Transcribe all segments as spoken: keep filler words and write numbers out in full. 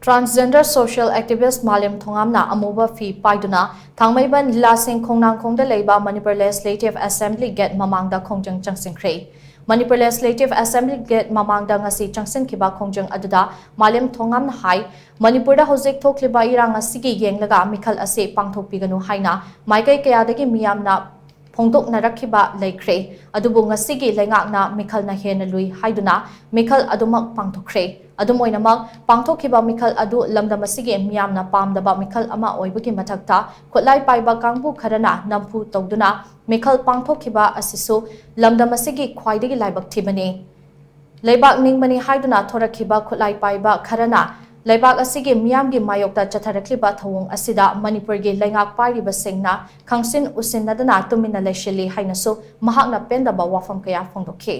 Transgender social activist ꯃꯥꯂꯦꯝ ꯊꯣꯉꯥꯝꯅ ꯑꯃꯨꯕ ꯐꯤ ꯄꯥꯏꯗꯨꯅ ꯊꯥꯡꯃꯩꯕꯟ ꯂꯤꯂꯥꯁꯤꯡ ꯈꯣꯡꯅꯥꯡꯈꯣꯡꯗ ꯂꯩꯕ Manipur Legislative Assembly gate ꯃꯃꯥꯡꯗ ꯈꯣꯡꯖꯪ ꯆꯪꯁꯤꯟꯈ꯭ꯔꯦ꯫ Manipur Legislative Assembly gate ꯃꯃꯥꯡꯗ ꯉꯁꯤ ꯆꯪꯁꯤꯟꯈꯤꯕ ꯈꯣꯡꯖꯪ ꯑꯗꯨꯗ ꯃꯥꯂꯦꯝ ꯊꯣꯉꯥꯝꯅ ꯍꯥꯏ, ꯃꯅꯤꯄꯨꯔꯗ ꯍꯧꯖꯤꯛ ꯊꯣꯛꯂꯤꯕ ꯏꯔꯥꯡ ꯑꯁꯤꯒꯤ ꯌꯦꯡꯂꯒ ꯃꯤꯈꯜ ꯑꯁꯤ ꯄꯥꯡꯊꯣꯛꯄꯤꯒꯅꯨ ꯍꯥꯏꯅ ꯃꯥꯏꯀꯩ ꯀꯌꯥꯗꯒꯤ ꯃꯤꯌꯥꯝꯅ ꯐꯣꯡꯗꯣꯛꯅꯔꯛꯈꯤꯕ ꯂꯩꯈ꯭ꯔꯦ꯫ ꯑꯗꯨꯕꯨ ꯉꯁꯤꯒꯤ ꯂꯩꯉꯥꯛꯅ ꯃꯤꯈꯜꯅ ꯍꯦꯟꯅ ꯂꯨꯏ ꯍꯥꯏꯗꯨꯅ ꯃꯤꯈꯜ ꯑꯗꯨꯃꯛ ꯄꯥꯡꯊꯣꯛꯈ꯭ꯔꯦ꯫ ꯑꯗꯨꯝ ꯑꯣꯏꯅꯃꯛ, ꯄꯥꯡꯊꯣꯛꯈꯤꯕ ꯃꯤꯈꯜ ꯑꯗꯨ ꯂꯝꯗꯝ ꯑꯁꯤꯒꯤ ꯃꯤꯌꯥꯝꯅ ꯄꯥꯝꯗꯕ ꯃꯤꯈꯜ ꯑꯃ ꯑꯣꯏꯕꯒꯤ ꯃꯊꯛꯇ, ꯈꯨꯠꯂꯥꯏ ꯄꯥꯏꯕ ꯀꯥꯡꯕꯨ ꯈꯔꯅ ꯅꯝꯐꯨ ꯇꯧꯗꯨꯅ ꯃꯤꯈꯜ ꯄꯥꯡꯊꯣꯛꯈꯤꯕ ꯑꯁꯤꯁꯨ ꯂꯝꯗꯝ ꯑꯁꯤꯒꯤ ꯈ꯭ꯋꯥꯏꯗꯒꯤ ꯂꯥꯏꯕꯛ ꯊꯤꯕꯅꯤ꯫ ꯂꯩꯕꯥꯛ ꯅꯤꯡꯕꯅꯤ ꯍꯥꯏꯗꯨꯅ ꯊꯣꯔꯛꯈꯤꯕ ꯈꯨꯠꯂꯥꯏ ꯄꯥꯏꯕ ꯈꯔꯅ ꯂꯩꯕꯥꯛ ꯑꯁꯤꯒꯤ ꯃꯤꯌꯥꯝꯒꯤ ꯃꯥꯌꯣꯛꯇ ꯆꯠꯊꯔꯛꯂꯤꯕ ꯊꯧꯑꯣꯡ ꯑꯁꯤꯗ ꯃꯅꯤꯄꯨꯔꯒꯤ ꯂꯩꯉꯥꯛ ꯄꯥꯏꯔꯤꯕꯁꯤꯡꯅ ꯈꯪꯁꯤꯟ ꯎꯁꯤꯟꯅꯗꯅ ꯇꯨꯃꯤꯟꯅ ꯂꯩꯁꯤꯜꯂꯤ ꯍꯥꯏꯅꯁꯨ ꯃꯍꯥꯛꯅ ꯄꯦꯟꯗꯕ ꯋꯥꯐꯝ ꯀꯌꯥ ꯐꯣꯡꯗꯣꯛꯈꯤ꯫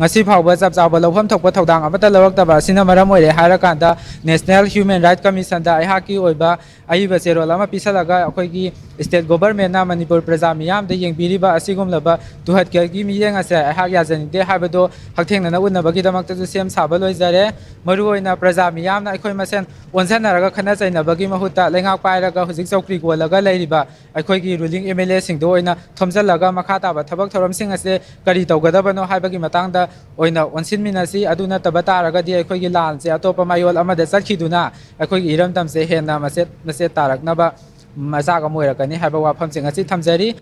ꯉꯁꯤ ꯐꯥꯎꯕ ꯆꯞ ꯆꯥꯕ ꯂꯧꯐꯝ ꯊꯣꯛꯄ ꯊꯧꯗꯥꯡ ꯑꯃꯠꯇ ꯂꯧꯔꯛꯇꯕ ꯑꯁꯤꯅ ꯃꯔꯝ ꯑꯣꯏꯔꯦ ꯍꯥꯏꯔꯀꯥꯟꯗ, National Human Right Commission ꯗ ꯑꯩꯍꯥꯛꯀꯤ ꯑꯣꯏꯕ ꯑꯏꯕ ꯆꯦꯔꯣꯜ ꯑꯃ ꯄꯤꯁꯜꯂꯒ, ꯑꯩꯈꯣꯏꯒꯤ state government ꯅ ꯃꯅꯤꯄꯨꯔ ꯄ꯭ꯔꯖꯥ ꯃꯤꯌꯥꯝꯗ ꯌꯦꯡꯕꯤꯔꯤꯕ ꯑꯁꯤꯒꯨꯝꯂꯕ ꯇꯨꯍꯠꯀꯜꯒꯤ ꯃꯤꯠꯌꯦꯡ ꯑꯁꯦ ꯑꯩꯍꯥꯛ ꯌꯥꯖꯅꯤꯡꯗꯦ ꯍꯥꯏꯕꯗꯣ ꯍꯛꯊꯦꯡꯅꯅ ꯎꯅꯕꯒꯤꯗꯃꯛꯇꯁꯨ ꯁꯦꯝ ꯁꯥꯕ ꯂꯣꯏꯖꯔꯦ꯫ ꯃꯔꯨꯑꯣꯏꯅ ꯄ꯭ꯔꯖꯥ ꯃꯤꯌꯥꯝꯅ ꯑꯩꯈꯣꯏ ꯃꯁꯦꯟ ꯑꯣꯟꯁꯟꯅꯔꯒ ꯈꯠꯅ ꯆꯩꯅꯕꯒꯤ ꯃꯍꯨꯠꯇ, ꯂꯩꯉꯥꯛ ꯄꯥꯏꯔꯒ ꯍꯧꯖꯤꯛ ꯆꯧꯀ꯭ꯔꯤ ꯀꯣꯜꯂꯒ ꯂꯩꯔꯤꯕ ꯑꯩꯈꯣꯏꯒꯤ ruling M L A ꯁꯤꯡꯗ ꯑꯣꯏꯅ ꯊꯣꯝꯖꯤꯜꯂꯒ, ꯃꯈꯥ ꯇꯥꯕ ꯊꯕꯛ ꯊꯧꯔꯝꯁꯤꯡ ꯑꯁꯦ ꯀꯔꯤ ꯇꯧꯒꯗꯕꯅꯣ ꯍꯥꯏꯕꯒꯤ ꯃꯇꯥꯡꯗ ꯑꯣꯏꯅ ꯑꯣꯟꯁꯤꯟꯃꯤꯟꯅꯁꯤ꯫ ꯑꯗꯨ ꯅꯠꯇꯕ ꯇꯥꯔꯒꯗꯤ, ꯑꯩꯈꯣꯏꯒꯤ ꯂꯥꯟꯁꯦ ꯑꯇꯣꯞꯄ ꯃꯌꯣꯜ ꯑꯃꯗ ꯆꯠꯈꯤꯗꯨꯅ ꯑꯩꯈꯣꯏꯒꯤ ꯏꯔꯝꯗꯝꯁꯦ ꯍꯦꯟꯅ ꯃꯆꯦꯠ ꯃꯆꯦꯠ ꯇꯥꯔꯛꯅꯕ ꯃꯆꯥꯛ ꯑꯃ ꯑꯣꯏꯔꯛꯀꯅꯤ ꯍꯥꯏꯕ ꯋꯥꯐꯝꯁꯤꯡ ꯑꯁꯤ ꯊꯝꯖꯔꯤ꯫